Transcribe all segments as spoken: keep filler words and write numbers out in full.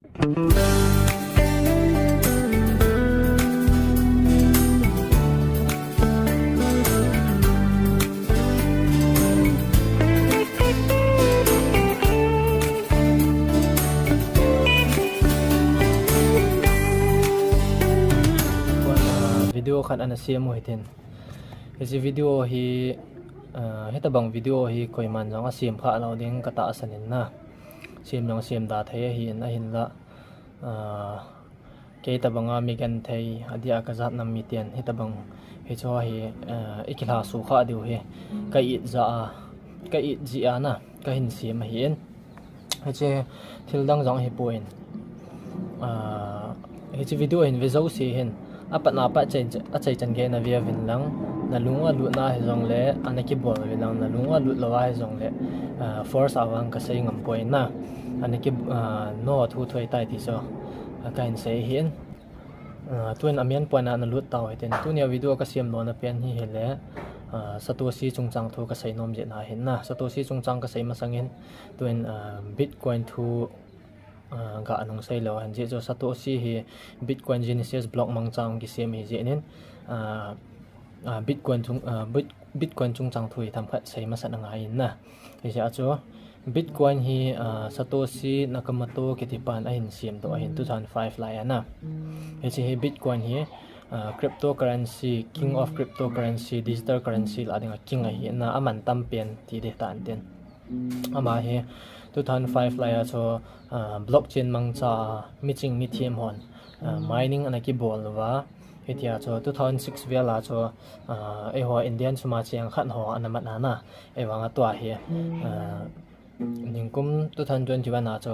Video khat ana sem u hitin. Hiche video hi, ah, hitabang video hi koiman jong asem kha lou ding katahsan in na. Sem jong sem da thei ahin, ahinla, ah, kei tabanga mi genthei, adia kajat nam miten hitabang hiche hi, ah, ikilhaso kha diu hi ka it jeh a, ka it jeh a na kahin sem ahin. Hiche thil dang jong ahipoi. Ah, hiche video hin ve jouse hin apatna pat achai chan gei na ve uvin lang, nalung a lut na hijongle ana kibol uvin lang, nalung a lut lou a hijongle, ah, force a vang kasei ngam poi na. Ana ki, ah, no thu thu ahitai ti chu, ah, kahin sei ahin. Ah, tun a main point a nalut tau hitin. Tunia video kasem lona pen hi hile, ah, Satoshi chungchang thu kasei nom jeh na ahin na. Satoshi chungchang kasei masang in, tun, ah, Bitcoin thu, ah, ga nung sei leu hen. Ajeh chu Satoshi hi Bitcoin Genesis block mangcha a kisem ahi jeh in, ah, ah, Bitcoin chung, ah, Bit-, Bitcoin chungchang thu hi themkhat sei masat angai in na. Hijeh a chu Bitcoin hi, ah, Satoshi Nakamoto kiti pan ahin semdoh ahin two thousand five lai a na. Hiche hi Bitcoin hi, ah, cryptocurrency, king of cryptocurrency, digital currency lah dinga king ahi na, aman tam pen ti ding tan tin. Ama hi two thousand five lai a chu, ah, blockchain mangcha miching mithem hon, ah, mining ana kibol uva. Hitia chu two thousand six vel a chu, ah, eiho Indian sum a cheng khat ho ana mat na na. Ahivang a tua hi, ah, ningkum two thousand twenty-one a chu,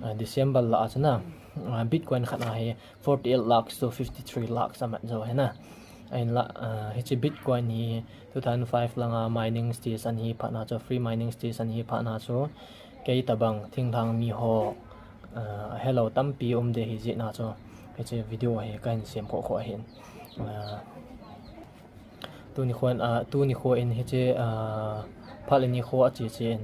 ah, December lah a chu na, ah, Bitcoin khat a hi forty-eight lakhs to fifty-three lakhs amat jo ahi na. Ahinla, ah, hiche Bitcoin hi two thousand five langa mining stage ana hi phat na chu, free mining stage ana hi phat na chu, kei tabang thinglhang mi ho, ah, helou tampi um ding ahi jeh na chu, hiche video hi kahin sem khoh khoh ahin. Ah, tuni khon, ah, tuni kho in hiche, ah, phat le nikho ache che in,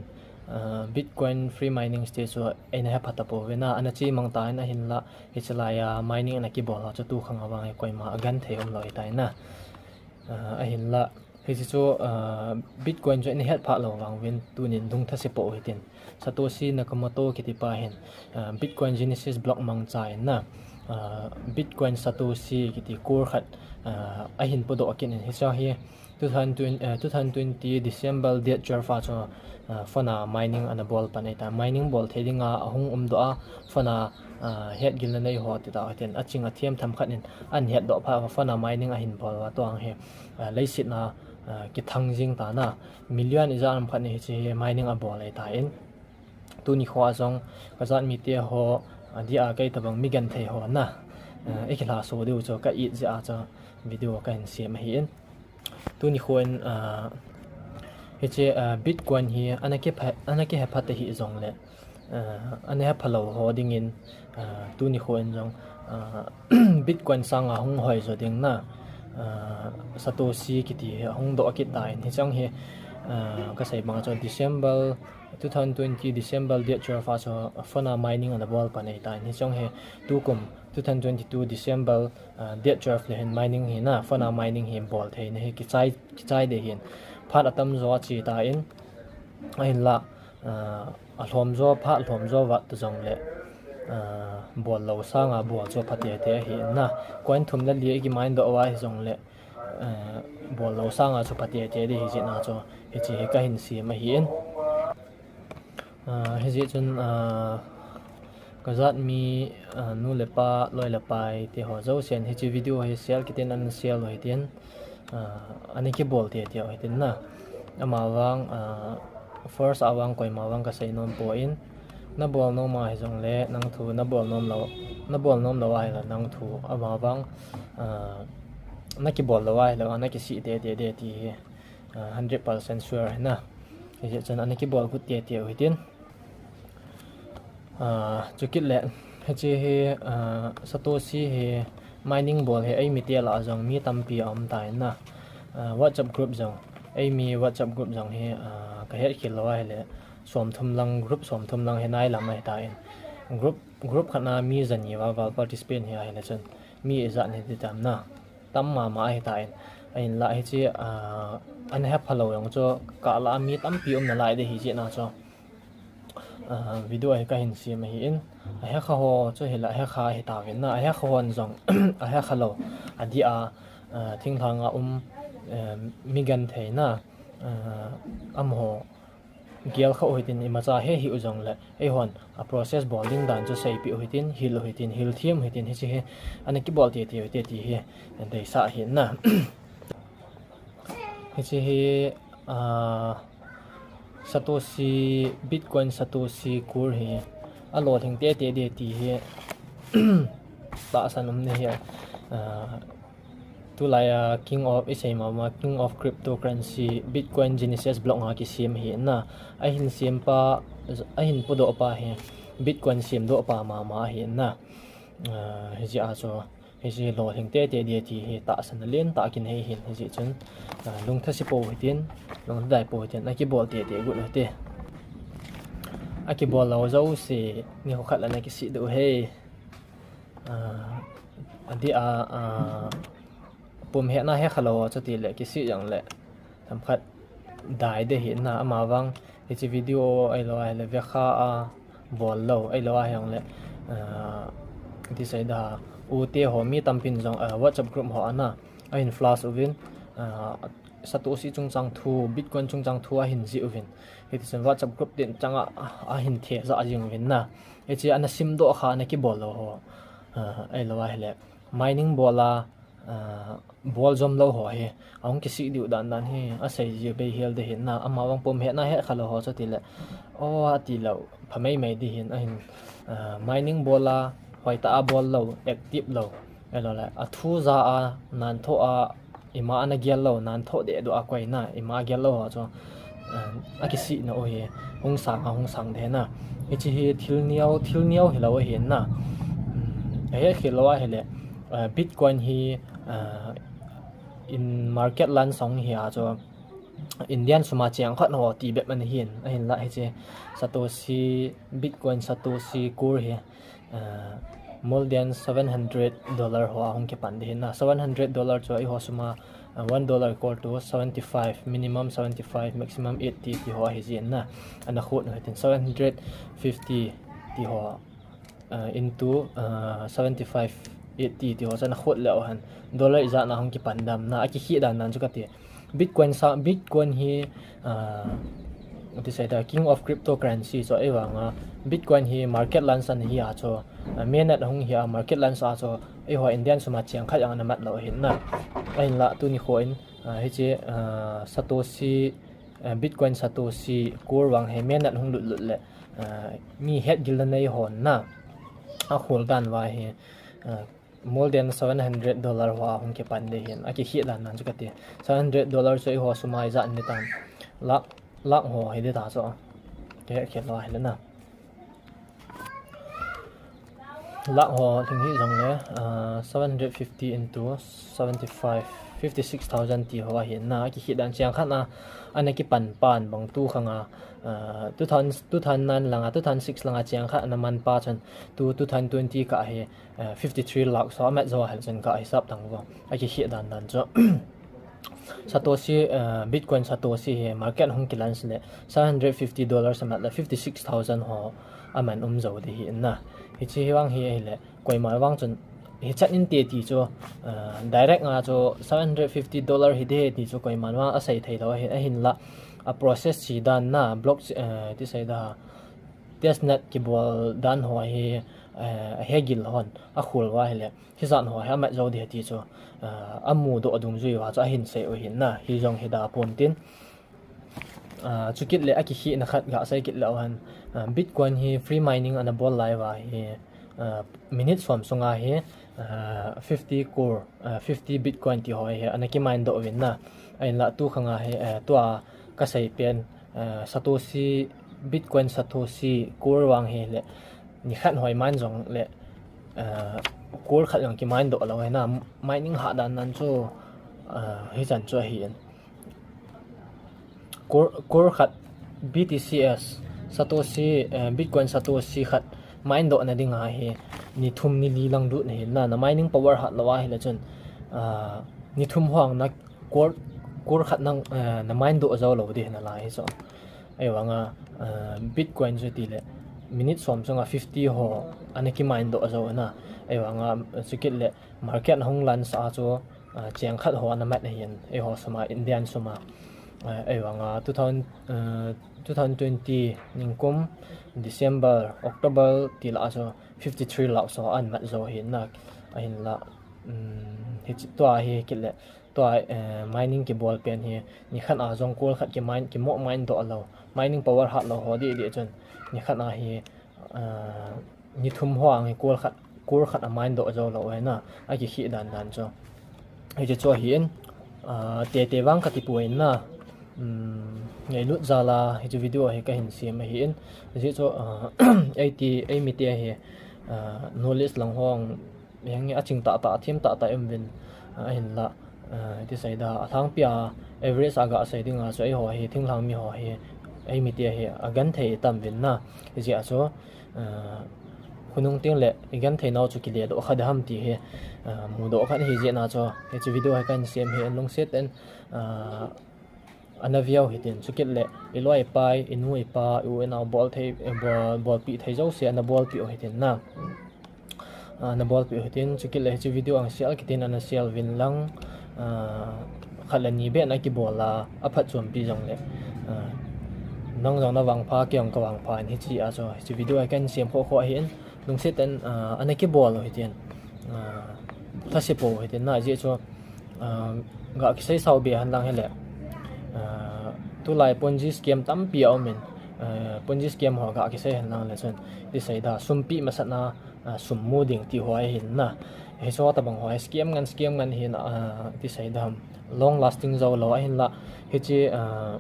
ah, Bitcoin free mining stage chu eina hepha tapouve na, ana che mang tan ahinla, hiche laiya mining ana kibol ho chu tu khang a vang hi koima agenthei umlou ahitai na. Ah, ahinla, hiche chu, ah, Bitcoin chu eina het phah lou vang uvin tunin lungthase pou hitin. Satoshi Nakamoto kiti pa hin, ah, Bitcoin Genesis block mangcha in na, ah, Bitcoin Satoshi kiti core khat, ah, ahin podoh kit in, hiche hi two thousand twenty, ah, two thousand twenty December date twelve a chu, ah, phone a mining ana bol pan ahitai. Mining bol thei dinga ahung umdoh a, phone a, ah, hetgilna nei ho ti tah hitin, aching athem themkhat in ahin hetdoh phat uva phone a mining ahin bol uva, tua hi, ah, leiset a, ah, kithang jing tan a, million ijat ham khat in hiche mining abol ahitan. Tuni kho a jong kajat mite ho, ah, adia kei tabang mi genthei ho na, ah, ikilhaso diu chu ka it jeh a chu video kahin sem ahin. Tuni kho in, ah, hiche, ah, Bitcoin hi ana kipha-, ana kihepha te hijongle, ah, ana hepha lou ho dingin, ah, tuni kho in jong, ah, Bitcoin sanga hung hoi jo ding na, ah, Satoshi kiti hi ahung doh kit tan, hiche hi, ah, kasei bang chu December two thousand twenty December date twelve a chu phone a mining ana bol pan ahitan, hiche hi tukum two thousand twenty-two December, ah, date twelve le hin mining hi na, phone a mining hi bol theina hi kichai, kichai ding ahin. Phat atam jo ache tan, ahinla, ah, alhom jo, phat lhom jo vat ta jongle, ah, bol lou sanga bol chu pha tete ahi na. Coin thum le li ikimine doh uva hijongle, ah, bol lou sanga chu pha tete ding ahi jeh na chu hiche hi kahin sem ahin. Ah, hijeh chun, ah, kajat mi, ah, nu le pa, loi le pai te ho jousen hiche video hi share kit in ana share u hitin, ah, ana kibol tete u hitin na. Amavang, ah, force a vang koima vang kasei nom poi. Nabol nom a hijongle nang thu nabol nom lou, nabol nom lou ahile nang thu, amavang, ah, nakibol lou ahile nakisih tete ding ti hi, ah, hundred percent sure ahi na. Hijeh chun ana kibol got tete u hitin. Ah, chukit le, hiche hi, ah, Satoshi hi mining bol hi eimite lah a jong mi tampi aum tan na. Ah, WhatsApp group jong, eimi WhatsApp group jong hi, ah, kahet khel lou ahile, somthum lang, group somthum lang hi nailam ahitan. Group, group khat na mi jani val val participant hi ahile chun mi ijat ni ti tam na. Tam mama ahi tan. Ahinla hiche, ah, ana hepha lou jong chu kah lah a mi tampi um nalai ding ahi jeh a chu. Ah, video hi kahin sem ahin. Ahekha ho chu hilai hekha ahi tauvin na. Ahekha hon jong ahekha lou. Adeh a, ah, thinglhang a um, eh, mi genthei na. Ah, amaho gel kha u hitin imacha he hi u jongle, eihon a process bol ding dan chu seipeh u hitin, hil u hitin, hil them u hitin, hiche hi ana kibol tete u hite ti hi deisah ahi na. Hiche hi, ah, Satoshi, Bitcoin Satoshi Core hi alolhing tete ding ti hi tahsan um na hi, ah, Tulai a King of, isei mama, King of Cryptocurrency, Bitcoin Genesis block a kisem ahi na. Ahin sem pa, ahin pudoh pa hi Bitcoin semdoh pa mama ahi na. Ah, hijeh a chu, hiche lolhing tete ding ti hi tahsan alen tah kinei ahin, hijeh chun, ah, lungthasi pou hitin, lungthadai pou hitin, akibol tete got u hite. Akibol lou jouse, nikho khat le ana kisih diu ahi. Ah, adeh a, ah, pum hetna hekha lou, chutile kisih jongle themkhat dai ding ahi na, amavang hiche video ahilou ahile vekha a bol lou, ahilou ahijongle, ah, ti sei da, u te ho mi tampin jong, ah, WhatsApp group ho a na ahin flash uvin, ah, Satoshi chungchang thu, Bitcoin chungchang thu ahin jih uvin. Hitichun WhatsApp group din chang a, ahin thejah jing uvin na. Hiche ana simdoh kha, ana kibol lou ho, ah, ahilou ahile mining bol a, ah, bol jom lou ho hi ahung kisih diu dan dan hi asei ji bei hel ding ahi na. Amavang pum hetna hekha lou ho chutile, o, ati lou pha mei mei ding ahin, ahin, ah, mining bol a, hoitah a bol lou, active lou, ahilou le athu ja a, nanthoh a, ima ana gel lou, nanthoh deh deh a koi na, ima gel lou ho chu, ah, akisih na u hi hung sang a hung sang ding ahi na. Hiche hi thil neo, thil neo hilou ahi na. Um, ahet khel lou ahile, ah, Bitcoin hi, ah, in market launch ahung hi a chu Indian sum a cheng khat ho ti bep ana hin, ahinla hiche Satoshi, Bitcoin Satoshi Core hi, ah, more than seven hundred dollar ho ahung kipan ding ahi na. Seven hundred dollar chu eiho sum a, ah, one dollar equal to seventy five, minimum seventy five, maximum eighty ti ho ahi jeh in na. Ana khot u hitin seven hundred fifty ti ho, ah, into, ah, seventy five, eighty ti ho chu ana khot leu hen dollar ijat na hung kipan dem na, akikhel dan dan chu kati. Bitcoin sa, Bitcoin hi, ah, ti sei da, King of Cryptocurrency chu ahi vang a, Bitcoin hi market launch ana hi a chu, ah, mainnet ahung hi a, market launch a chu, eiho Indian sum a cheng khat jong ana mat lou ahi na. Ahinla tuni kho in, ah, hiche, ah, Satoshi, ah, Bitcoin Satoshi Core vang hi mainnet hung lut lut le, ah, mi hetgilna nei hon na akhol dan uva hi, ah, more than seven hundred dollar ho ahung kipan ding ahin, akikhel dan dan chu kati. Seven hundred dollar chu eiho sum a ijat ni tam. Lakh, lakh ho hi ding ta chu. Kihet khel lou ahile na. Lakh ho lhing hi jongle, ah, seven hundred fifty into seventy five, fifty six thousand ti ho ahi na, akikhel dan cheng khat na, ana kipan pan bang tu khang a, ah, two thousand, two thousand nine lang a, two thousand six lang a cheng khat ana man pa chun, tu two thousand twenty kah hi, eh, fifty three lakh so amat jo ahile chun ka hisap tang uvo. Akikhel dan dan chu. Satoshi, eh, Bitcoin Satoshi hi market hung kilaunch le seven hundred fifty dollars amat le fifty six thousand ho aman um jo ding ahi na. Hiche hi vang hi ahile, koima vang chun hichan inte ti chu, eh, direct nga chu seven hundred fifty dollar hi ding ahi ti chu koima vang asei thei lou ahi, ahinla a process chi dan na block, eh, ti sei da, testnet kibol dan ho hi, eh, ahegil hon akhol uva ahile, hijat ho hi amat jo ding ahi ti chu, eh, amudoh dungjui uva chu ahin sei u ahi na, hi jong hi da pon tin. Ah, chukit le akikhel na khat gasei kit leu hen, ah, Bitcoin hi free mining ana bol lai uva hi, ah, minute som sunga hi, ah, fifty core, ah, fifty Bitcoin ti ho hi ana kimine doh uvin na. Ahinla tu khang a hi, eh, tua kasei pen, eh, Satoshi, Bitcoin Satoshi Core vang hi le, nikhat hoi mine jongle, eh, core khat jong kimine doh lou ahi na, mining hah dan dan chu, eh, hichan chu ahi in. Core, core khat B T C S, Satoshi, eh, Bitcoin Satoshi khat, Mine doh na ding ahi, ni thum ni li lang lut na hin na, na mining power hat lou ahi le chun, ah, ni thum hong na core, core khat nang, ah, na mine doh jou lou ding na lai hi so. Ei vang a, ah, Bitcoin chu ti le, minute som sunga fifty ho, ana ki mine doh jou na. Ei vang a, chu kit le, market hung lan sa chu, ah, cheng khat ho ana mat na hin, ei ho sum a, Indian sum a. Ah, ei vang a, two thousand, ah, two thousand twenty, ningkum, December, October, ti la chu, fifty three lakh so an mat jou hin na, ahin la, um, hi chi, tua hi kit le, tua, eh, mining ki bol pen hi, ni khat a jong core khat ki mine, ki mo mine doh lou, mining power hat lou ho di di chun, ni khat a hi, eh, ni thum ho ang hi core khat, core khat a mine doh jou lou hi na, a ki khi dan dan chu. Hi chi chu ahi in, ah, te te vang ka ti pu in na, um, ngailut jal a, hi chi video hi ka hin siam ahi in, hi chi chu, ah, ei ti, ei mi te hi, ah, knowledge lang hong, Heng a ching tah tah, a them tah tah em vin, ah, ahin la, ah, ti sei da, a thang pia, average a ga sei ding a, chu ei ho hi, thinglhang mi ho hi, ei mi te hi, a gan thei tam vin na, hi jeh a chu, ah, khonung teng le, i gan thei nau chu ki le doh kha de ham ti hi, ah, mu doh kha hi jeh na chu, hi chi video hi kan siam hi, en lungset en, ah, Ana viau hitin, chu kit le, i loi i pai, i nu i pa, i u i nau bol thei, eh, bol, bolpi thei jouse, ana bolpi u hitin na. Ah, ana bolpi u hitin, chu kit le, hichi video ang sial kitin, ana sial vin lang, ah, khat le ni be na kibol a, a phatchompi jong le. Ah, nang jong na vangpha, kei jong ka vangpha, in hichi a chu, hichi video a kan siam kho kho ahin, lungset in, ah, ana kibol u hitin. Ah, thase pou hitin na, ajeh chu, ah, ga kisei sao be hen lang hile. Ah, tulai Ponzi scam tampi a um in, ah, Ponzi scam ho ga kisei hen lang le chun, ti sei da, sumpi masat na, ah, sum mu ding ti ho ahin na. Hiche tabang ho scam ngan, scam ngan hin, ah, ti sei da ham. Long lasting jou lou ahin la. Hichi, ah,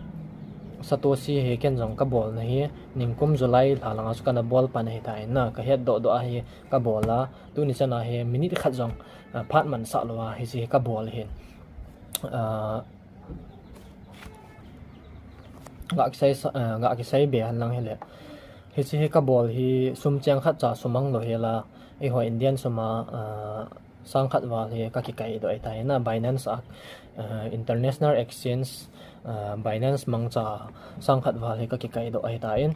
Satoshi hi ken jong ka bol na hi, ningkum July lha lang a chu kana bol pan ahi ta in na, ka het doh doh ahi ka bol a. Tuni chan a hi minute khat jong, ah, phat man sah lou a, hichi hi ka bol hin. Ah, ga kisei sa, ah, ga kisei be hen lang hile. Hichi hi ka bol hi sum cheng khat cha sum mang lou hi la. Eiho Indian sum a, ah, sang khat val hi ka kikai doh ahi ta in na Binance a, ah, International Exchange, ah, Binance mangcha sang khat val hi ka kikai doh ahi ta in.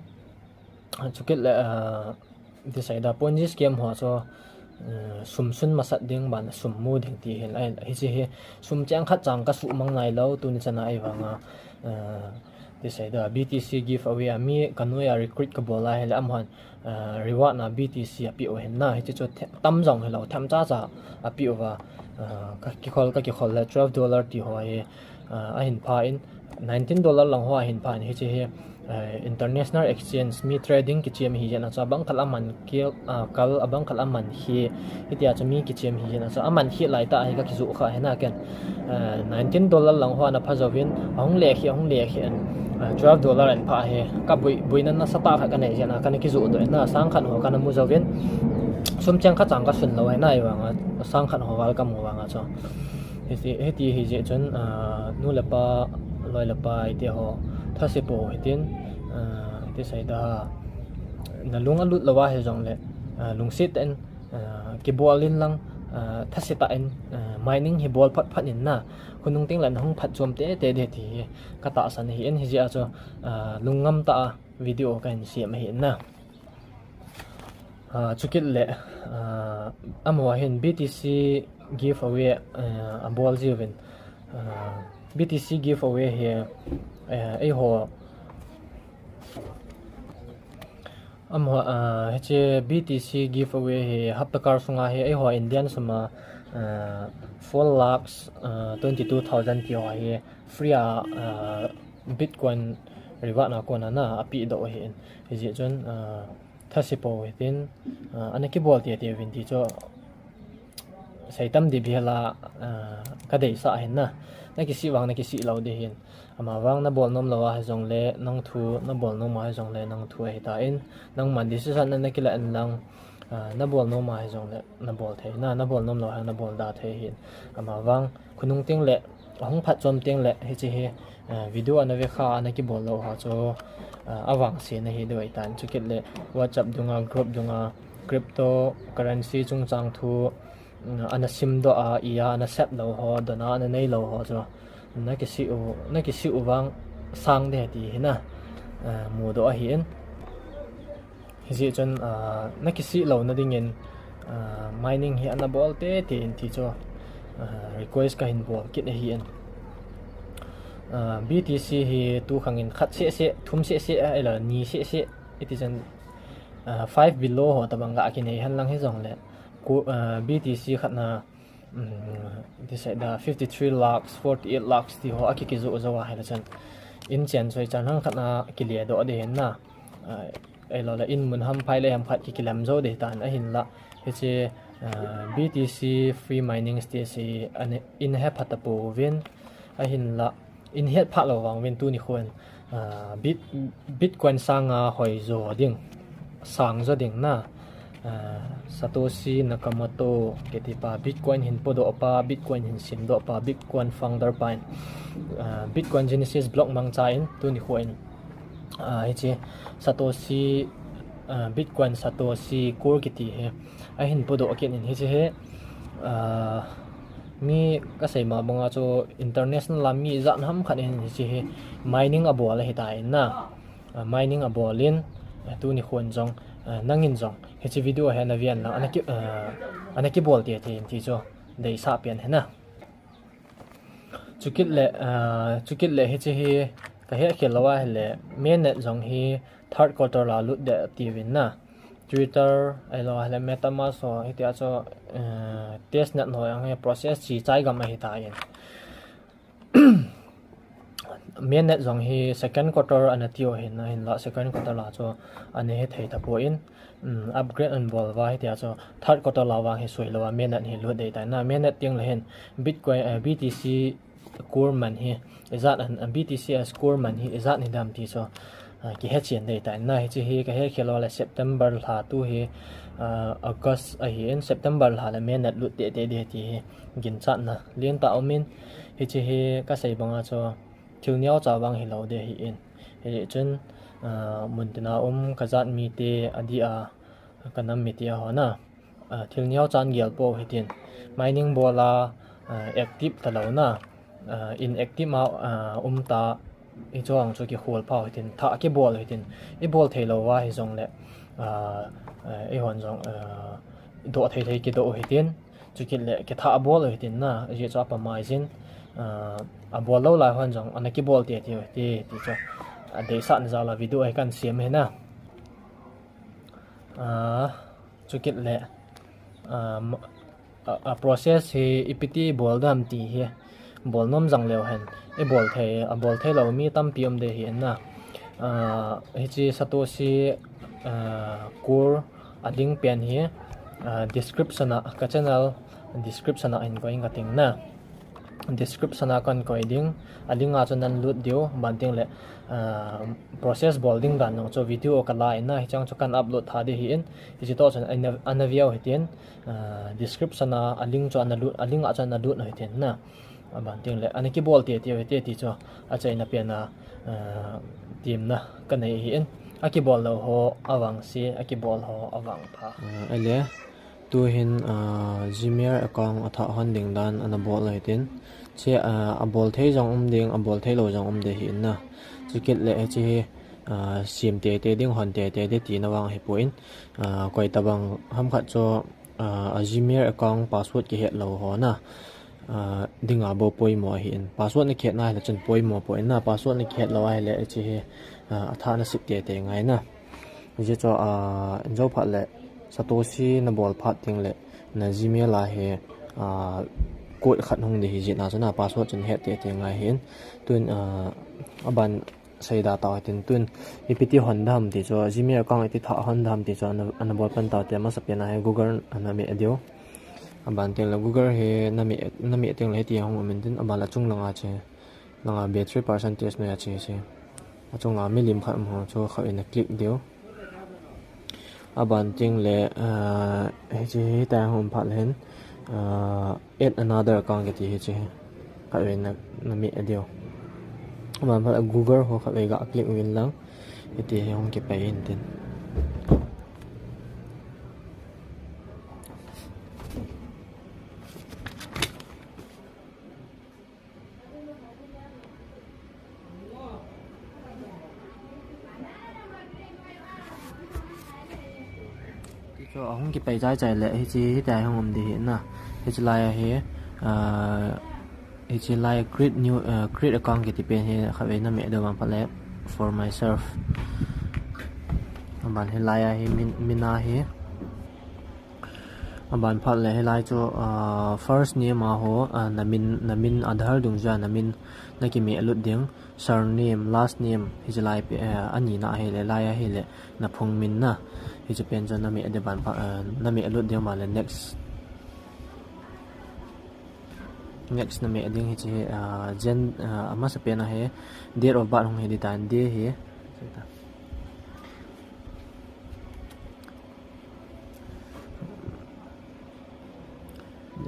Chu kit le, ah, ti sei da Ponzi scam ho chu, eh, sum sun masat ding ban sum mu ding ti hin, ai, hichi hi sum cheng khat chang ka sumang nai lou, tuni chan a ei vang a, eh, ti sei da B T C giveaway a mi ka noi a recruit ka bol a hile amahon, eh, reward na B T C a pe u hin na, hichi chu the-, tam jong hilou, themcha cha a pe u va, eh, ka kikhol, ka kikhol le twelve dollar ti ho hi, ah, ahin pha in, nineteen dollar lang ho ahin pha in, hichi hi, eh, international exchange mi trading kichem hi jeh a chu abang kal aman kil, ah, kal abang kal aman hi, hitia chu mi kichem hi jeh a chu aman hi lai ta hi ka kijoh kha hi na ken, eh, nineteen dollar lang ho ana pha jouvin, ahung le khi, ahung le khi in, eh, twelve dollar an pha hi, ka bui, buina nasatah khat ka nei jeh a kana kijoh doh in na, sang khat ho kana mu jouvin, sum cheng khat chang ka sun lou hi na, ei vang a, sang khat ho val ka mu vang a chu. Hiti, hiti hi jeh chun, ah, nu le pa, loi le pa, ite ho, thase pou hitin, ah, iti sei da, na lung alut lou a hi jong le, ah, lungset in, ah, kibol in lang, ah, thase tah in, ah, mining hi bol phat phat in na, khonung teng le na hung phatchom tete ding ti hi ka tahsan ahi in, hi jeh a chu, ah, lungngam tah a video ka hin siam ahi in na. Ah, chu kit le, ah, amaho hin B T C giveaway, ah, a bol jiuvin. Ah, B T C giveaway hi, eh, eiho, amaho, ah, hiche B T C giveaway hi hapta kal sunga hi eiho Indian sum a, ah, four lakhs, ah, twenty two thousand ti ho hi free a, ah, Bitcoin reward na kona na a pe doh ahi in. Hi jeh chun, ah, thase pou hitin, ah, ana kibol tete uvin ti chu sei tam ding bel a, ah, ka deisah ahin na. Na kisih vang na kisih lou ding ahin. Ama vang na bol nom lou a hi jong le nang thu, na bol nom a hi jong le nang thu ahi ta in. Nangman decision na, na kila in lang, ah, na bol nom a hi jong le na bol thei na, na bol nom lou a hi na bol da thei ahin. Ama vang khonung teng le Ahung phat chom teng le hiche hi, ah, video ana ve kha ana kibol lou ho chu, ah, avangse na hi doi tan. Chukit le WhatsApp dunga, group dunga, cryptocurrency chungchang thu, mm, ana simdoh a, iya ana sep lou ho, dona ana nei lou ho chu. Na kisih u, na kisih u vang sang de ti hi na, ah, mudoh ahi in. Hijeh chun, ah, na kisih louna dingin, ah, mining hi ana bol tete in ti chu, ah, request kahin bol kit ahi in. Ah, B T C hi tukhang in khat seh seh, thum seh seh, ah, ela ni seh seh, iti chun, ah, five below ho tabang ga kinei hen lang hijong le, ku, ah, B T C khat na, um, ti sei da fifty three lakhs, forty eight lakhs ti ho aki kijo jo a hela chun. In chen choi chan hang khat na kile doh de hin na. Ah, Ahilou le in mun ham phai le ham khat ki kilem jo de tan ahin la. Hiche, ah, B T C free mining stage hi ana, in he phat a pouvin ahin la. In het phat lou vang uvin tuni khun, ah, Bit-, Bitcoin sanga hoi jo ding, sang jo ding na. Ah, Satoshi Nakamoto kiti pa, Bitcoin hin podoh pa, Bitcoin hin simdoh pa, Bitcoin founder pa in, ah, Bitcoin Genesis block mangcha in tuni khun, ah, hiche Satoshi, ah, Bitcoin Satoshi Core kiti hi ahin podoh kit in hiche hi, ah, mi kasei ma banga chu international a mi ijat ham khat in hiche hi mining abol ahi tan na. Ah, mining abol in, ah, tuni khun jong, ah, nangin jong hiche video hi ana ve in lang ana ki, ah, ana kibol tete in ti chu deisah pen hi na. Chukit le, ah, chukit le hiche hi kahet khel lou ahile, mainnet jong hi third quarter la lut de tiuvin na. Twitter, ahilou ahile MetaMask ho, hitia chu, ah, testnet ho jong hi process chi chai gam ahi tan. Mainnet jong hi second quarter ana tiu hin, ahin la second quarter la chu ana hethei tapon, um, upgrade ana bol uva hitia chu third quarter la vang hi soi lou a mainnet hi lut dei tai na. Mainnet teng le hin Bitcoin, eh, B T C Core man hi ijat, B T C as Core man hi ijat hi dam ti chu, ah, kihe chen dei tai na. Hiche hi kahet khel lou le September lha tu hi, ah, August ahi in September lha le mainnet lut tete de ti hi ginchatna lentah um in hiche hi kasei banga chu thil neocha vang hilou de ahi in. Hijeh chun, ah, mun tina um kajat mite adeh a kanam mite ho na. Ah, thil neocha in gel pou hitin. Mining bol a, ah, active talou na. Ah, inactive a, ah, um ta. Hichu ang chu kikhol pau hitin. Thah kibol hitin. Ibol thei lou va hijong le, ah, ah, eihon jong, ah, doh thei thei kidoh hitin. Chukit le kithah bol hitin na. Ajeh chu apamai jin, ah, abol lou lai hon jong ana kibol tete ti, ti chu adeisah na jal a video hi kan sem hi na. Ah, chukit le, ah, a, a process hi ipiti bol dam ti hi bol nom jang leu hen. Ibol thei, abol thei lou mi tampi um de hi na. Ah, hiche Satoshi, ah, Core a link pen hi, ah, description a, ka channel description a hin koi inge kating na. Description a kan koi ding, a link a chu nan lut diu, ban teng le, ah, process bol ding dan nung chu video kala in na, hichang chu kan upload tha de hi in, hiche toh chun ana, ana veu hitin, ah, description a, a link chu ana lut, a link a chu ana lut u hitin na. Aban teng le, ana kibol tete u hite ti chu, achaina pen a, ah, temna kanei hi in, akibol lou ho avangse, akibol ho avangpha. Ah, ale, Tuhin, ah, Gmail account athah hon ding dan ana bol u hitin. Hiche, ah, abol thei jong um ding, abol thei lou jong um de hi in na. Chukit le hiche hi, ah, sem tete ding hon tete de tina vang ahipon. Ah, koi tabang ham khat chu, ah, a Gmail account password kihet lou ho na. Ah, dinga bou poimo ahi in. Password na kihet na hile chun poimo poi na. Password na kihet lou ahile hiche hi, ah, athah na sip tete ngai na. Hiche chu, ah, in jou phat le Satoshi na bol phat teng le na Gmail a hi, ah, code khat hung ding hi jeh a chu na password chun het tete ngai hin. Tun, ah, aban seida tau hitin tun ipiti hon dam ti chu Gmail account iti thah hon dam ti chu ana, ana bol pan tau te masa pen a hi Google ana meh diu. Aban teng le Google hi na meh, na meh teng le hiti hung um in tin aban la chung langa che. Langa battery percentage na a che che. Achung langa milim khat um ho chu khat in a click diu. Aban teng le, ah, hiche hi ta hung um phat le hin, ah, add another account kiti hiche hi. Khatvei na, na meh diu. Aban phat le Google ho khatvei ga click uvin lang. Hiti hi hung kipai in tin. Ti chu ahung kipai chai chai le, hichi, hitia hi hung um ding ahi na. Hichi lai ahi, ah, hichi lai create new, ah, create account kiti pen hi khatvei na meh diu, aban phat le for myself. Aban hi lai ahi, min, min ahi. Aban phat le hilai chu, ah, first name a ho, ah, na min, na min Aadhaar dungjuia na min na kimeh lut ding, surname, last name, hichi lai pen, eh, ani na ahile, lai ahile, na phung min na. Hichi pen chu na meh ding aban phat, eh, na meh lut ding aban le next. Next na meh ding hichi hi, ah, gen, ah, amasa pen ahi, date of birth hung hi ding tan, day hi.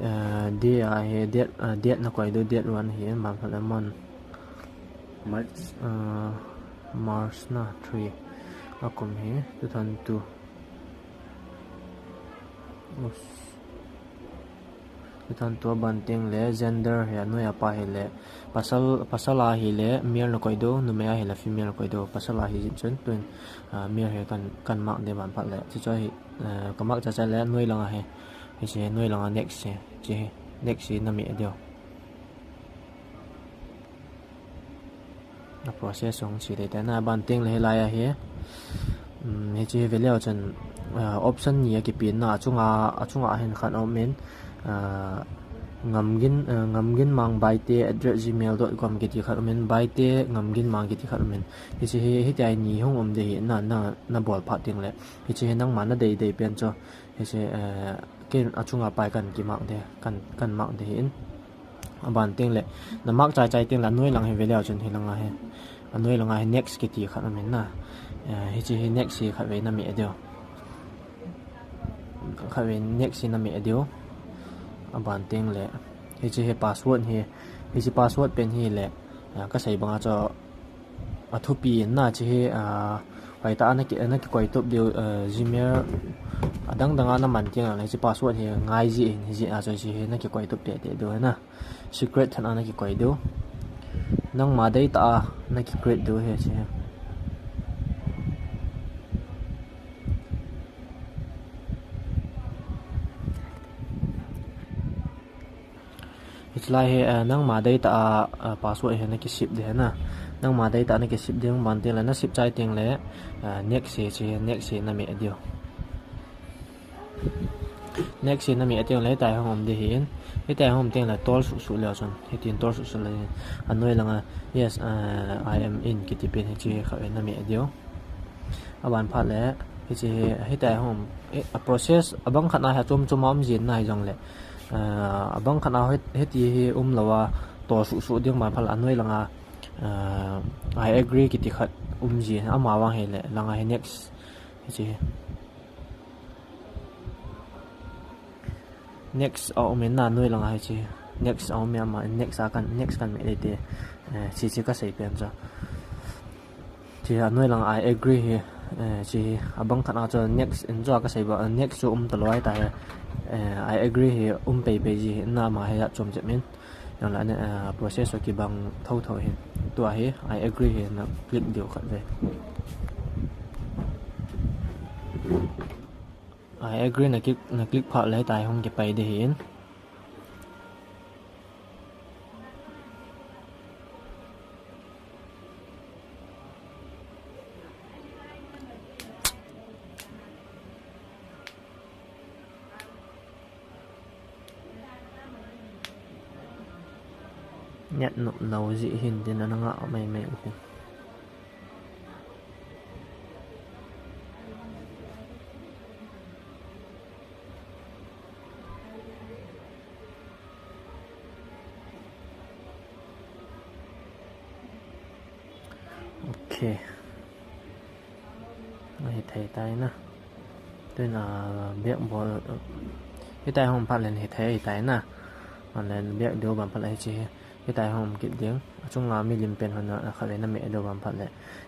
Eh, day ahi, date, eh, date na koi diu, date one hi, aban phat le month. March. Eh, March na three. Akum hi, two thousand two. Us. Two thousand two aban teng le, gender hi, anoi a pa hile, pasal, pasal ahile, male na koi diu, numei ahile, female na koi diu, pasal ahi jeh chun, tun, ah, male hi kan, kan mark ding aban phat le, hichu hi, eh, ka mark chai chai le, noi lang ahi. Hichi noi lang a next hi, hichi next hi na meh diu. A process hung che ding ahi na, aban teng le hilai ahi. Um, hichi hi ve leu chun, ah, option ni akipen na, achunga, achunga hin khat aum in, ah, Ngamgin, ah, Ngamginmang Baite at gmail dot com kiti khat aum in, Baite Ngamginmang kiti khat aum in. Hichi hi, hitia hi ni hung um ding ahi na, na, na bol phat teng le. Hichi hi nangma na dei dei pen chu. Hichi, eh, kei achunga pa hi kan ki mark ding, kan, kan mark ding ahi in. Aban teng le, na mark chai chai teng le, anoi lang hi ve leu chun hi lang ahi. Anoi lang ahi next kiti khat aum in na. Eh, hichi hi next hi khatvei na meh diu. Khatvei next hi na meh diu. Aban teng le, hichi hi password hi, hichi password pen hile, eh, ka sei banga chu, athupi in na hichi hi, ah, hoitah a na ki, na kikoi tup diu, ah, Gmail adang dang a na man teng le hichi password hi ngai jin, hijeh a chu hichi hi na kikoi tup tei tei diu ahi na. Secret tah a na kikoi diu. Nangma dei tah a na ki create diu ahi hichi hi. Hichi lai hi, eh, nangma dei tah a, eh, password hi na ki save ding ahi na. Nangma dei tah a na ki save ding, aban teng le na save chai teng le, eh, next hi, hichi next hi na meh diu. Next hi na meh teng le hitia hi hung um ding ahi in. Hitia hi hung um teng le tol suh suh leu chun. Hitin tol suh suh leu hin. Anoi lang a, yes, eh, I am in kiti pen hichi khatvei na meh diu. Aban phat le, hichi hi, hitia hi hung um, eh, a process, abang khat na hi achom chom a um jin na hijong le. Ah, abang khat na hi, hiti hi um lou a, tol suh suh ding aban phat le anoi lang a, ah, I agree kiti khat um jin, ama vang hile, lang a hi next, hichi hi. Next a um in na, anoi lang a hichi. Next a um in ama, next a kan, next kan meh ding ahi. Eh, hichi ka sei pen chu. Hichi anoi lang a I agree hi. Eh, hichi abang khat a chu next in chu ka sei ba, next chu um talou ahi ta hi. Eh, I agree hi um pei pei ji ahi na, ama hi achom jep in. Nang la ne, eh, process chu kibang tho tho hi. Tua hi, I agree hi na click diu khat ve. I agree na click, na click phat le hitia hi hung kipai ding ahi in. Net nop lou jeh hin tin ana ngah mai mai u tin. Ok. Hithei tai na. Tuin a back bol. Hitia hi hung phat le hithei tai na. Aban le back diu aban phat le hiche. Hitia hi hung um kit ding. Achung langa milim pen hon na khatvei na meh diu ban phat le.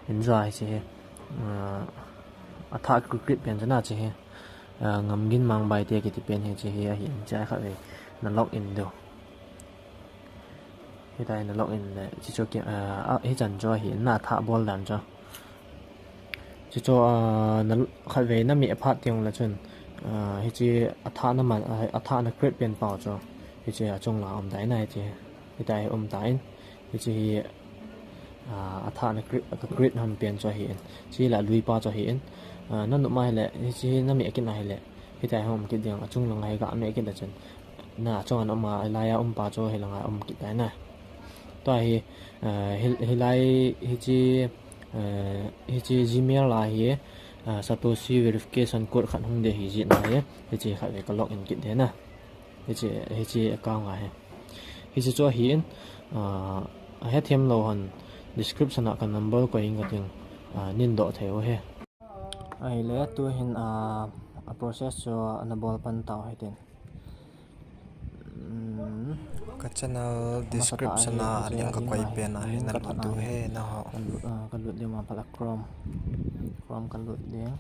Injo a hiche hi. Ah, athah kikrit pen chu na hiche hi. Ah, Ngamgin Mangbaite kiti pen hiche hi ahin, hiche a khatvei na log in diu. Hitia hi na log in le, hiche chu ki, ah, ah, hichan chu ahin, na athah bol dan chu. Hiche chu, ah, na khatvei na meh phat teng le chun, ah, hiche athah na man, ah, athah na create pen pau chu. Hiche achung langa um dai na hiche. Hitia hi um tan. Hiche hi, ah, athah na create, ka create hon pen chu ahin. Hiche la lui pa chu ahin. Ah, na nop ma hile, hiche hi na meh kit na hile. Hitia hi hung um kit ding, achung langa hi ga meh kit le chun. Na achung a na um a, hilai a um pa chu hilanga um kit tai na. Tua hi, ah, hi, hilai hiche, ah, hiche Gmail a hi, ah, Satoshi verification code khat hung ding ahi jeh in ahi. Hiche khatvei ka log in kit ding na. Hiche, hiche account a hi. Hiche chu ahin, ah, ahethem lou hon description a ka number koi inge kating, ah, nin doh thei u hi. Ahile, tu hin, ah, a process chu ana bol pan tau hitin. Hmm. Ka channel description a link ka koi pen a hi na lut diu hi, na ho. Ka lut, ah, ka lut diu ban phat le Chrome. Chrome ka lut ding.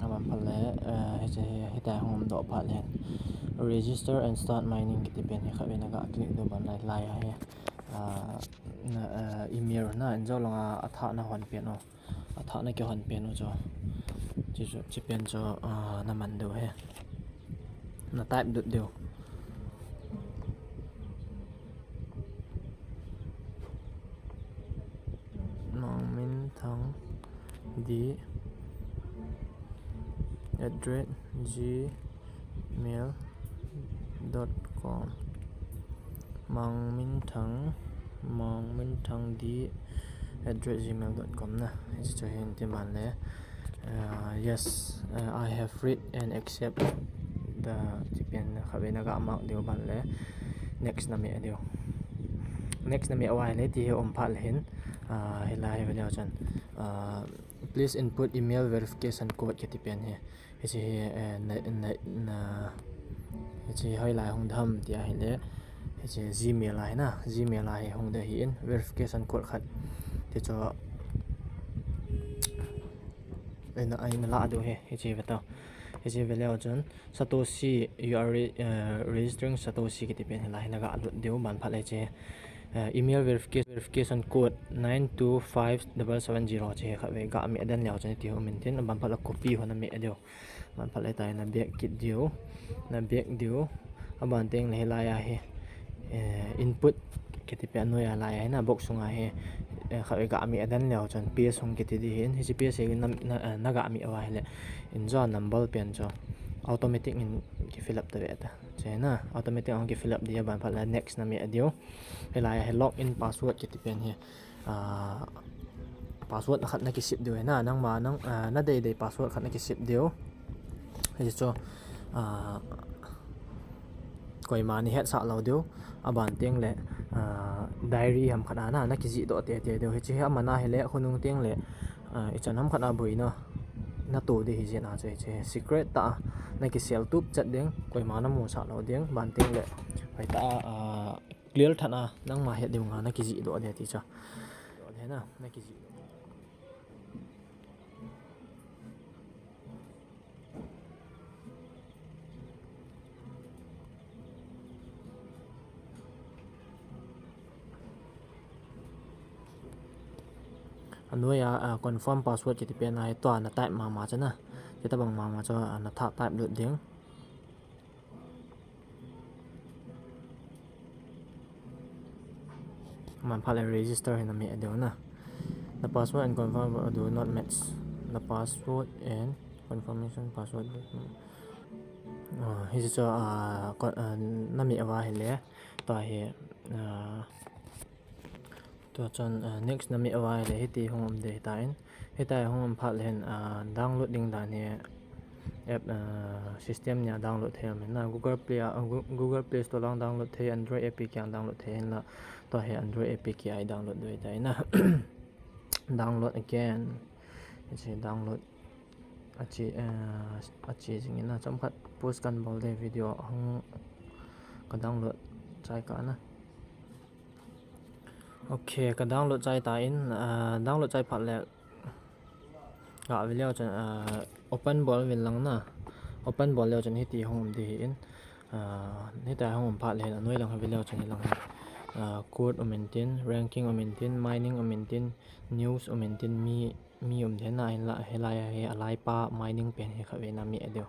Aban phat le, eh, hiche hi, hitia hi hung um doh phat le. Register and start mining kiti pen hi khatvei na ga click diu ban lai lai ahi. Ah, na, eh, email na injo langa athah na hon pen u. Athah na kihon pen u chu. Hiche chu, hiche pen chu, ah, na man diu hi. Na type lut diu. Mangminthang D at the rate gmail dot com. Mangminthang, Mangminthang D at the rate gmail dot com na. Hiche chu hin ti ban le. Ah, yes, ah, I have read and accept the, ti pen khatvei na ga mark diu ban le. Next na meh diu. Next na meh uva hile ti hi um phat le hin. Ah, hilai hi ve leu chun. Ah, please input email verification code kiti pen hi. Hiche hi, eh, na, na, na, hiche hi hoilai hung dem ti ahile. Hiche Gmail a hi na, Gmail a hi hung ding ahin, verification code khat. Ti chu, eh, na, ai na la diu hi, hiche ve tau. Hiche ve leu chun, Satoshi, you are re-, eh, registering Satoshi kiti pen hilai hi na ga lut diu, ban phat le hiche, eh, email verification, verification code nine two five double seven zero hiche hi khatvei ga meh den leu chun ti hi um intin, ban phat le copy ho na meh diu. Ban phat le hitia hi na back kit diu. Na back diu. Aban teng le hilai a hi, eh, input kiti pen noi a lai a hi na box sunga hi, eh, khatvei ga meh den leu chun paste hung kiti ding ahin. Hiche paste hi na, na, eh, na ga meh uva hile. Injo a number pen chu automatic in ki fill up ta ve ta. Hiche na automatic in ki fill up ding aban phat le next na meh diu. Hilai a hi login password kiti pen hi. Ah, password khat na kisave diu hi na, nangma, nang, ah, na deidei password khat na kisave diu. Hiche chu, ah, koima nei hetsah lou diu. Aban teng le, ah, diary ham khat a na, na kijih doh teitei diu. Hiche hi aman ahile, khonung teng le, ah, ichan ham khat a boina na to ding ahi jeh a chu hiche hi secret tah a na kisel tup chet ding, koima na musah lou ding, aban teng le, hoitah a, ah, clear tah a, nangma het diu nga na kijih doh ding ti chu. Doh ding na, na kijih doh. Anoi a, ah, confirm password kiti pen a hi tua na type mama chu na. Hitabang mama chu, ah, na thah type lut ding. Aban phat le register hi na meh diu na. The password and confirm do not match. The password and confirmation password do not, ah, hiche chu, ah, ko-, ah, na meh uva hile. Tua hi, ah, tua chun, ah, next na meh uva hile hiti hung um ding ahitan. Hitia hung um phat le hin, ah, download ding dan hi app, ah, system nia download thei aum in na, Google Play a, ah, Gu-, Google Play Store lang download thei, Android A P K a download thei in la, tua hi Android A P K a i download diu ahitai na. Download again. Hiche download. Ache, ah, ache jing in na, chomkhat pause kan bol ding video hung ka download Chai ka na. Ok, ka download chai ta in, ah, download chai phat le. Ga ve leu chun, ah, open bol vin lang na. Open bol leu chun hiti hung um di hi in. Ah, hiti hung um phat le hin, anoi lang hi ve leu chun hi lang hi. Ah, code um in tin, ranking um in tin, mining um in tin, news um in tin, mi, mi um di na hin la, hilai hi alai pa mining pen hi khat ve na mi a deu.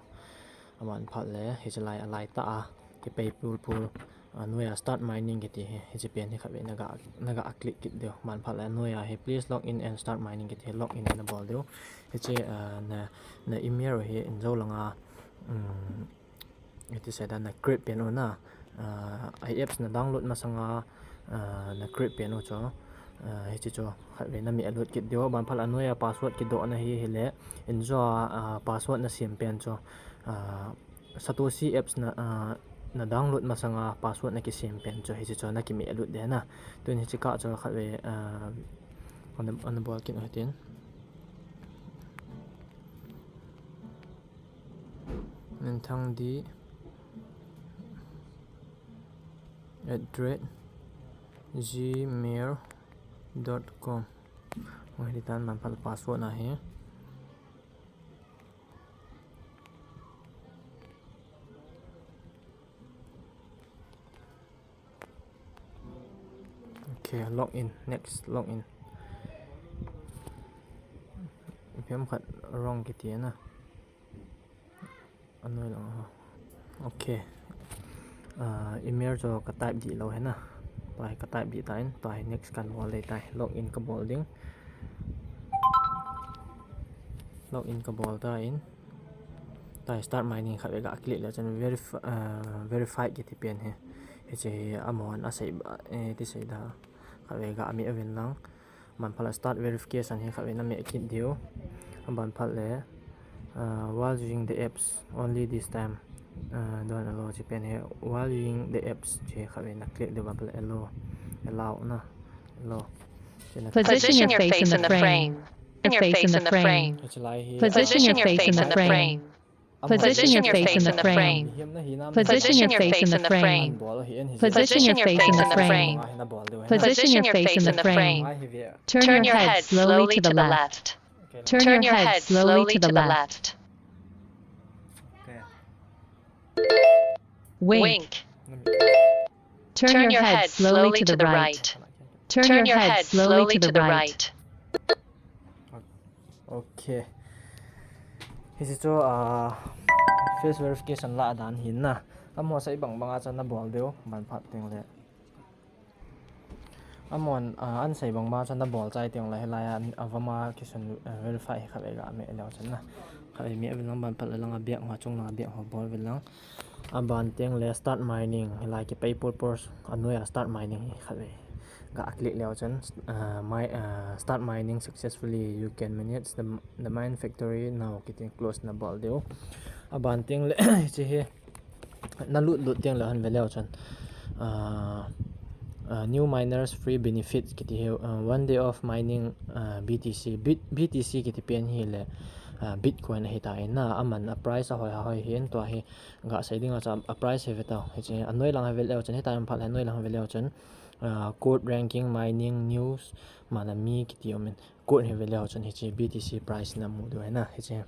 Aban phat le, hi chilai alai ta a, ki pei pul pul. Ah, noi a start mining kiti hi, hiche pen hi khat ve na ga, na ga click kit diu. Aban phat le noi a hi, "Please log in and start mining," kiti hi, log in na bol diu. Hiche, ah, na, na email hi in jou lang a, um, hiti sei da na create pen u na, ah, i apps na download masang a, ah, na create pen u chu, ah, hiche chu khat ve na mi a lut kit diu. Aban phat le noi a password kidoh na hi, hi le, in jou a, ah, password na siam pen chu, ah, Satoshi apps na, ah, na download masang a password na kisem pen chu hiche chu na ki mi a lut de na. Tun hiche ka chu khat ve, ah, ana, ana bol kit u hitin. Minthangdi at the rate gmail dot com. Hung hi tan, aban phat le password na hi. Ok, log in, next, log in. Ipi ham khat wrong kiti na. Anoi lang ho. Ok. Ah, email chu ka type di lou hi na. Tua hi ka type di ta in, tua hi next kan bol ding tai. Log in ka bol ding. Log in ka bol ta in. Tua hi start mining khat ve ga click le chun verif-, ah, verify kiti pen hi. Hiche hi amahon asei ba, eh, ti sei da. Khat ve ga mi a vin lang. Aban phat le start verification hi khat ve na mi a kit diu. Aban phat le, ah, while using the apps only this time. Ah, don't allow hiche pen hi, while using the apps hiche khat ve na click diu, aban phat le allow. Allow na. Allow. Hiche na Position your face in the frame. Your face in the frame. Hiche lai hi, ah, Position your face in the frame. Position your face in the frame. Position your face in the frame. Position your face in the frame. Position your face in the frame. Turn your head slowly to the left. Turn your head slowly to the left. Wink. Turn your head slowly to the right. Turn your head slowly to the right. Ok. Hiche chu, ah, face verification lah dan hi na. Amaho sei bang bang a chu na bol diu, aban phat teng le. Amahon, ah, an sei bang bang a chu na bol chai teng le, hilai a, avam a kisun, ah, verify hi khat ve ga mi leu chun na. Khat ve mi a vin lang, aban phat le lang a biak ho, chung lang a biak ho bol vin lang. Aban teng le start mining, hilai ki pei pul pul, anoi a start mining hi khat ve ga click leu chun, ah, my, ah, start mining successfully, you can manage the, the mine factory now, kiti close na bol diu. Aban teng le, hiche hi, na lut lut teng le hon ve leu chun, ah, ah, new miners free benefits kiti hi, ah, one day of mining, ah, B T C, Bit-, B T C kiti pen hi le, ah, Bitcoin ahi ta in na, aman a price ahoi ahoi hi in, tua hi, Ga sei ding a chu a price hi ve tau. Hiche, anoi lang hi ve leu chun, hitia um phat le anoi lang hi ve leu chun, ah, code ranking, mining, news, aman a mi kiti um in. Code hi ve leu chun hiche B T C price na mu diu ahi na. Hiche,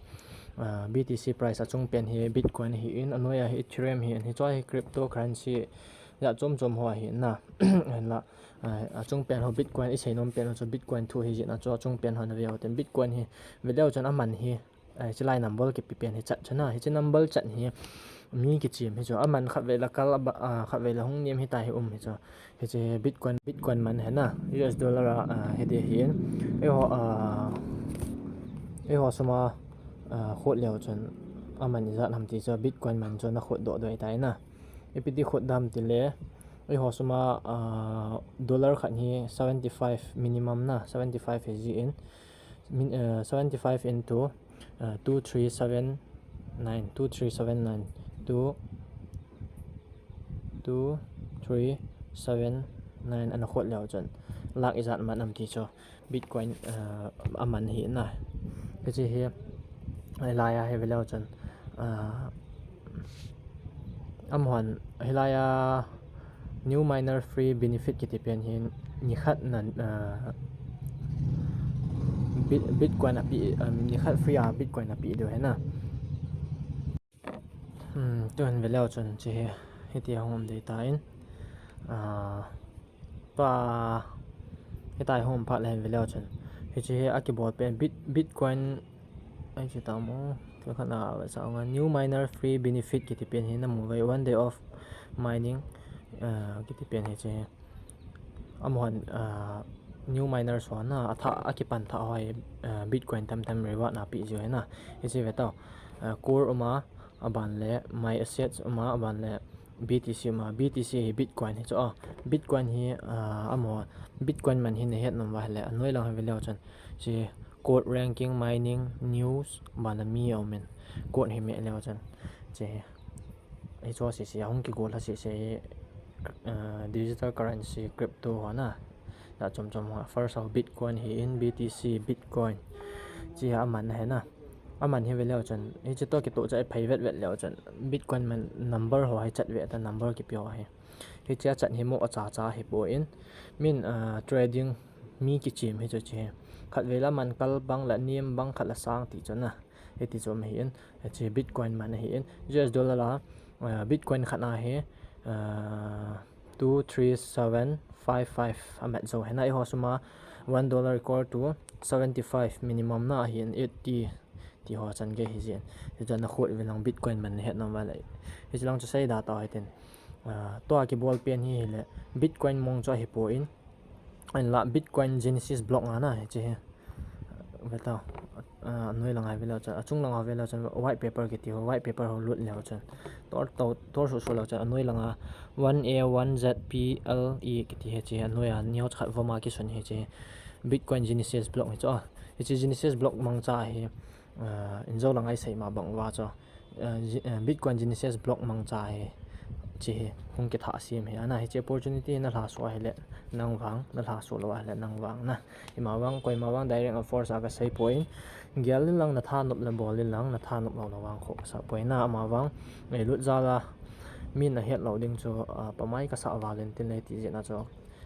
ah, B T C price achung pen hi Bitcoin ahi in, anoi a hi Ethereum ahi in, hiche hi cryptocurrency jat chom chom ho ahi na. Hinla, ah, achung pen ho Bitcoin i sei nom pen ho chu Bitcoin thu ahi jeh in a chu achung pen ho na ve u tin Bitcoin hi ve leu chun aman hi Ai, hiche lai number kipe pen hi chat chu na, hiche number chat hi mi kichem hi chu, aman khatvei le kal a, a, khatvei le hung nem hita hi um hi chu. Hiche Bitcoin, Bitcoin man hi na, U S dollar a, a, hi ding ahin. Eiho, a, eiho sum a, a, khot leu chun aman ijat ham ti chu Bitcoin man chu na khot doh doh tai na. Ipi ti khot dam ti le, eiho sum a, a, dollar khat hi seventy five minimum na, seventy five hi ji in. Min, uh, seventy five into, uh, two three seven nine, two three seven nine, two, two three seven nine ana khot leu chun lakh ijat man ham ti chu Bitcoin, uh, aman hi na. Hiche hi, hilai a hi ve leu chun, uh, amahon hilai a New miner free benefit kiti pen hi nikhat na, ah, Bit-, Bitcoin api, um, nikhat free a Bitcoin api diu ahi na. Hmm, tuhin ve leu chun hiche hi, hiti hung um ding tan. Ah, pa, hitia hung um phat le hin ve leu chun. Hiche hi akibol pen Bit-, Bitcoin, ai chi ta mo, tu khat na ve sa nga, new miner free benefit kiti pen hi na mu ve, one day of mining, ah, kiti pen hiche hi. Amahon, ah, new miners ho na, atha, akipan tha ho hi, ah, Bitcoin tam tam reward na api jiu ahi na. Hiche ve tau. Ah, Core um a, aban le, My Assets um a, aban le, B T C um a, B T C hi Bitcoin hi chu a. Bitcoin hi, ah, amaho, Bitcoin man hi na het nom uva ahile, anoi lang hi ve leu chun. Hiche Code Ranking, Mining, News, aban le mi aum in. Code hi meh leu chun. Hiche hi. Hiche ho sese, ahung kigol ho sese, ah, digital currency, crypto ho na. Jat chom chom ho, first ho Bitcoin hi in, B T C, Bitcoin. Hiche hi aman ahi na. Aman hi ve leu chun, hiche toh kitoh cha i phei vet vet leu chun, Bitcoin man number ho hi chat ve ta, number kipe ho hi. Hiche a chat hi mo a cha cha hi poi. Min, ah, trading mi kichem hi chu hiche hi. Khat ve la man kal bang la nem bang khat la sang ti chu na. Hiti chu um ahi in, hiche Bitcoin man ahi in, U S dollar a, ah, Bitcoin khat na hi, ah, two three seven five five amat jou ahi na, eiho sum a one dollar equal to seventy five minimum na ahi in, eighty ti ho chan gei hi jin. Hiche a na khut ve lang Bitcoin man na het nom uva le. Hiche lang chu sei da tau hitin. Ah, tua kibol pen hi hile Bitcoin mong chu ahi poi. Ahinla Bitcoin Genesis block nga na hiche hi. Ve tau. Ah, anoi lang a ve leu chun, achung lang a ve leu chun, white paper kiti ho, white paper ho lut leu chun. Tor, tor, tor su su leu chun, anoi lang a one A one Z P L E kiti hiche hi, anoi a neo khat vom a kisun hiche hi. Bitcoin Genesis block hi chu a. Hiche Genesis block mangcha hi, ah, in jo lang a i sei ma bang uva chu. Ah, Ge-, ah, Bitcoin Genesis block mangcha hi, hiche hi, hung kitha sem hi. Ana hiche opportunity na lhasuh ahile nang vang, na lhasuh lou ahile nang vang na. Ima vang, koima vang direct a force a ka sei poi. Gel in lang na thanop le bol in lang, na thanop lou le vang kho ka sa poi na. Ama vang, ei lut jal a, min a het lou ding chu, ah, pamai ka sa val in tin le ti jeh a chu.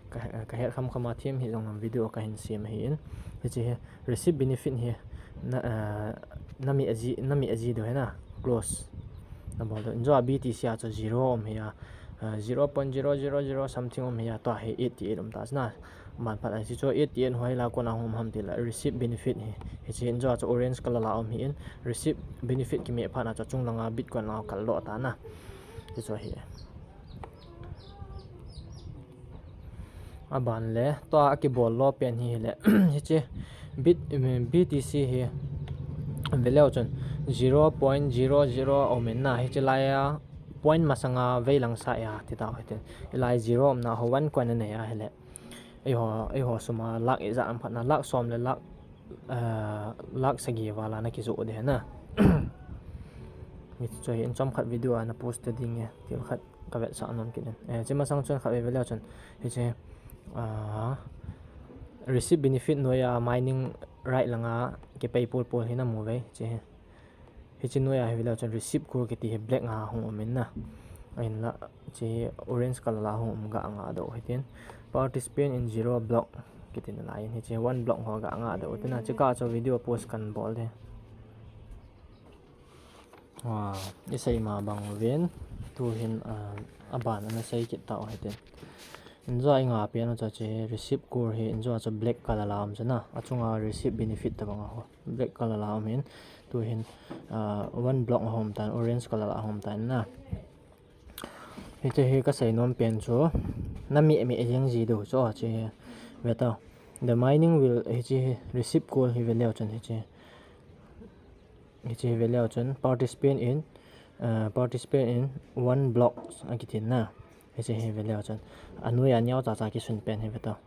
Ka, ka het kham kham a them hi jong lam video ka hin sem ahi in. Hiche hi receive benefit hi na, eh, na meh a ji, na meh a ji diu ahi na, close. Na bol diu. In jo a B T C a chu zero um hi a, eh, zero point zero zero zero something um hi a, tua hi eighty eight um ta chu na. Man phat a hiche chu eighty eight ho hi la kona hung um ham ti la receive benefit hi. Hiche in jo a chu orange color la um hi in, receive benefit kimeh phat na chu chung lang a Bitcoin lang a kal lo ta na. Hiche chu hi. Aban le, tua a kibol lo pen hi hile. Hiche, bit, B T C hi, ve leu chun, zero point zero zero a um in na, hiche lai a, point masanga vei lang sa a, ti tau hitin. Hilai zero um na ho one coin a nei a hile. Eiho, eiho sum a, lakh ijat um phat na, lakh som le lakh, ah, lakh sagi val a na kijoh ding na. Hiche chu hi, in chom khat video a na post ta ding e, til khat. Ka vetsah nom kit in. Eh, hiche masang chun khat ve ve leu chun. Hiche, ah, receive benefit noi a mining right lang a kipei pul pul hi na mu ve. Hiche, hiche noi a hi ve leu chun receive call kiti hi black nga hung um in na. Ahin la, hiche orange color la hung um ga nga do hitin. Participant in zero block kiti na lai in. Hiche one block ho ga nga do hitin na. Hiche kah chu video post kan bol ding. Ah, i sei ma bang uvin, tu hin, ah, aban ana sei kit tau hitin. In jo a i nga pen u chu hiche receive call hi, in jo a chu black color la um chu na, achunga receive benefit tabang a ho. Black color la um hin, tu hin, ah, one block a hom tan, orange color la hom tan na. Hiche hi ka sei nom pen chu, na meh meh jeng ji diu chu, hiche hi ve tau. The mining will, hiche hi receive call hi ve leu chun hiche. Hiche hi ve leu chun participant in, uh, participant in one block a kiti na. Hiche hi ve leu chun. Anoi a neo cha cha kisun pen hi ve tau.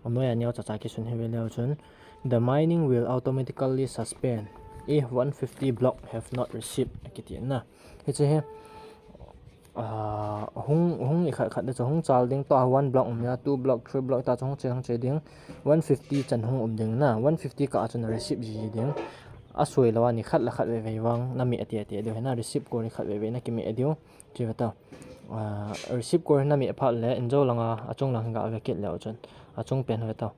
Anoi a neo cha cha kisun hi ve leu chun. The mining will automatically suspend if one fifty block have not received a kiti na. Hiche hi. Ah, hung, hung i khat khat de chu hung chal ding, tua one block um ya, two block, three block ta chu hung che, hung che ding, one fifty chan hung um ding na, one fifty kah a chun a receive ji ji ding. A soi lou a ni khat le khat vei vei vang, na meh a ti a ti a diu, hi na receive call ni khat vei vei na kimeh a diu, chi ve tau. receive core hi na meh phat le, in jou langa, achung lang hi ga ve kit leu chun, achung pen hi ve tau.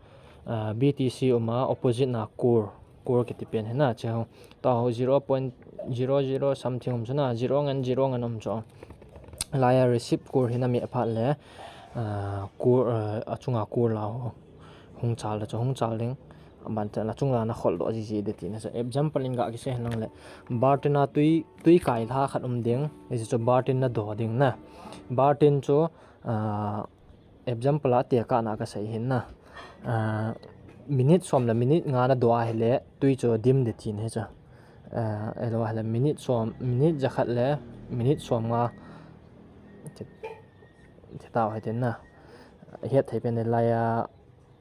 B T C um a, opposite na core, core kiti pen hi na, che ho. Tau ho zero point zero zero something um chu na, zero ngen, zero ngen um chu. Laiya receive core hi na meh phat le, core, achunga core la ho hung chal le chu, hung chal ding. Aban te la chung la na khol doh jiji de ti na chu. Example in ga kisei hen lang le, bar tin a tui, tui kai lha khat um ding, hiche chu bar tin na do ding na. Bar tin chu, example a tekah na kasei hin na. Minute som le minute nga na do a hile, tui chu dim de ti na hi chu. Elo hile minute som, minute jakhat le minute som nga. Ti tau hi tin na. Het thei pen le laiya,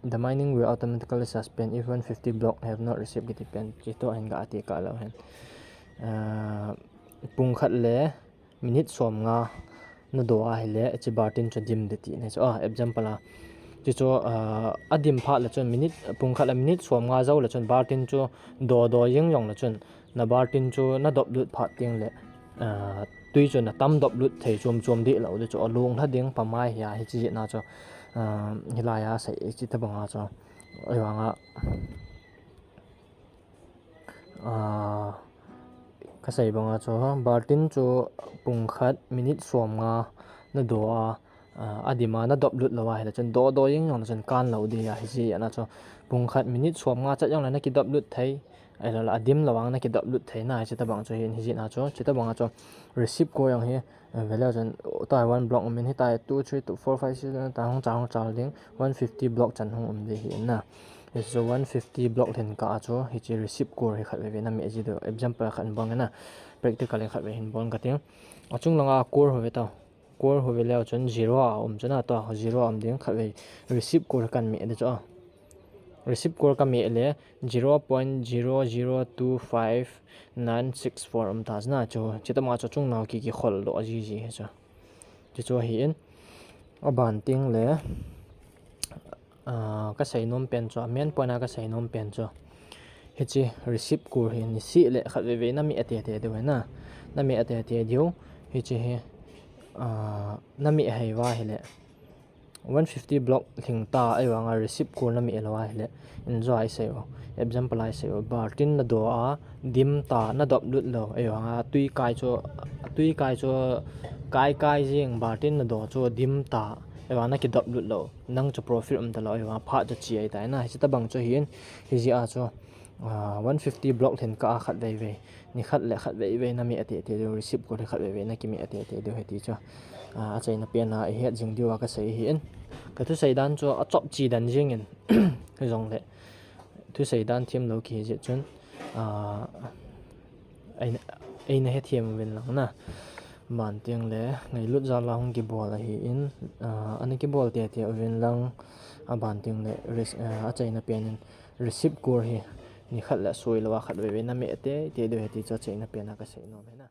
the mining will automatically suspend if one fifty block have not received kiti pen. Che to hin ga tekah leu hen. Pung khat le minute som nga na do a hile, hiche bar tin chu dim de ti na chu. Example a. Che chu, adim phat le chun minute, pung khat le minute som nga jou le chun bar tin chu do do jing jong le chun, na bar tin chu na dop lut phat ding le, tui chu na tam dop lut thei chom chom deh lou de chu, alung lha ding pamai hi a, hiche jeh na chu, hilai a sei, hiche tabang a chu, ahivang a, kasei bang a chu, bar tin chu pung khat minute som nga na do a, adim a na dop lut lou a hile chun do do jing jong le chun kan lou ding a, hiche jeh na chu, pung khat minute som nga chat jong le na kidop lut thei, ahilou le adim lou vang na kidop lut thei na, hiche tabang chu hin, hiche jeh na chu, hiche tabang a chu, receive core jong hi, ve leu chun, tai one block um in, hitai two, three, two, four, five, six, ta hung chal, hung chal ding, one fifty block chan hung um ding hi in na. Hiche chu one fifty block lhin kah a chu, hiche receive core hi khat veve na meh ji diu. Example khat in bol nge na, practical in khat veve hin bol ka ting. Achung langa core hi ve tau. Core hi ve leu chun zero a um chu na, tua zero a um ding, khat veve receive core kan meh de chu a. Receive core ka meh le zero point zero zero two five nine six four um ta chu na chu, che tama chu chung nau ki kikhol doh jiji hi chu. Che chu hi in, aban ting le, kasei nom pen chu, main point a kasei nom pen chu, hiche receive core hi niseh le khat veve na meh ate ate diu hi na, na meh ate ate diu, hiche hi, na meh hei va hile, one fifty block lhing ta, ahivang a receive core na meh lou a hile, in jou a isei u, example a isei u, bar tin na do a, dim ta, na dop lut lou, ahivang a tui kai chu, tui kai chu, kai kai jing, bar tin na do chu dim ta, ahivang a na kidop lut lou, nang chu profit um ta lou, ahivang a phat chu che ahi tai na, hiche tabang chu hi in, hijeh a chu, one fifty block lhin kah a khat veve, ni khat le khat veve na meh ate ate diu, receive core hi khat veve na kimeh ate ate diu hi ti chu, achaina pen a ihet jing diu a kasei hi in. Ka thusei dan chu achop che dan jing in, hijongle thusei dan them lou kihi jeh chun, eina hethem uvin lang na. Aban ting le ngailut jal a hung kibol ahi in, ana kibol tete uvin lang, aban ting le achaina pen in receive core hi ni khat le soi lou a khat veve na meh ate ate diu hi ti chu achaina pen a kasei nom hi na.